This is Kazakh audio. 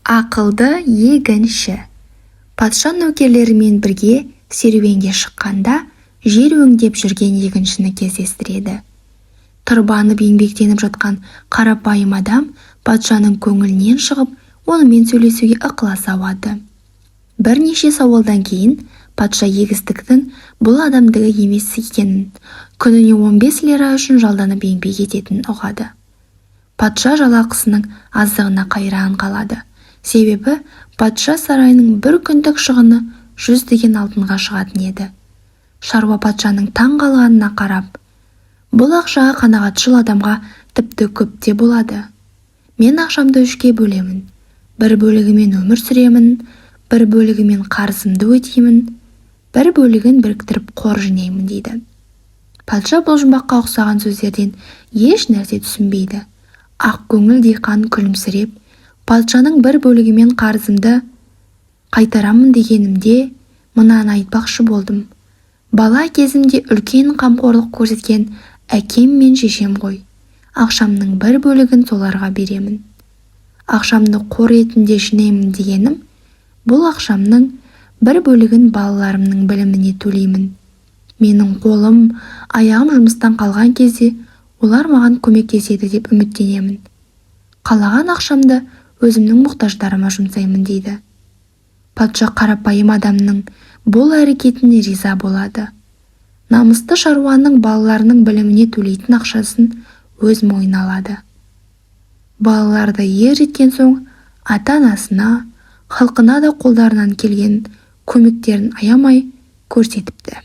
Ақылды егінші. Патша нөкерлерімен бірге серуенге шыққанда жер өңдеп жүрген егіншіні кездестіреді. Тырбанып еңбектеніп жатқан қарапайым адам патшаның көңілінен шығып, онымен сөйлесуге ықыласы ауады. Бірнеше сауалдан кейін патша егістіктің бұл адамдікі емес екенін, күніне 15 лира үшін жалданып еңбек ететінін ұғады. Патша жалақысының аздығына қайран қалады. Себебі патша сарайының бір күндік шығыны жүздеген алтынға шығатын еді. Шаруа патшаның таң қалғанына қарап: «Бұл ақшаға қанағатшыл адамға тіпті көп те болады. Мен ақшамды үшке бөлемін. Бір бөлігімен өмір сүремін, бір бөлігімен қарызымды өтеймін, бір бөлігін біріктіріп қор жинаймын», – дейді. Патша бұл жұмбаққа ұқсаған сөздерден еш нәрсе түсінбейді. Ақкөңіл диқан күлімсіреп: «Патшаның бір бөлігімен қарызымды қайтарамын дегенімде мынаны айтпақшы болдым: бала кезімде үлкен қамқорлық көрсеткен әкем мен шешем ғой, ақшамның бір бөлігін соларға беремін. Ақшамды қор ретінде жинаймын дегенім, бұл ақшамның бір бөлігін балаларымның біліміне төлеймін. Менің қолым, аяғым жұмыстан қалған кезде олар маған көмектеседі деп үміттенемін. Қалаған ақшамды өзімнің мұқтаждарыма жұмсаймын», – дейді. Патша қарапайым адамның бұл әрекетіне риза болады. Намысты шаруаның балаларының біліміне төлейтін ақшасын өз мойнына алады. Балалары да ер жеткен соң ата-анасына, халқына да қолдарынан келген көмектерін аямай көрсетіпті.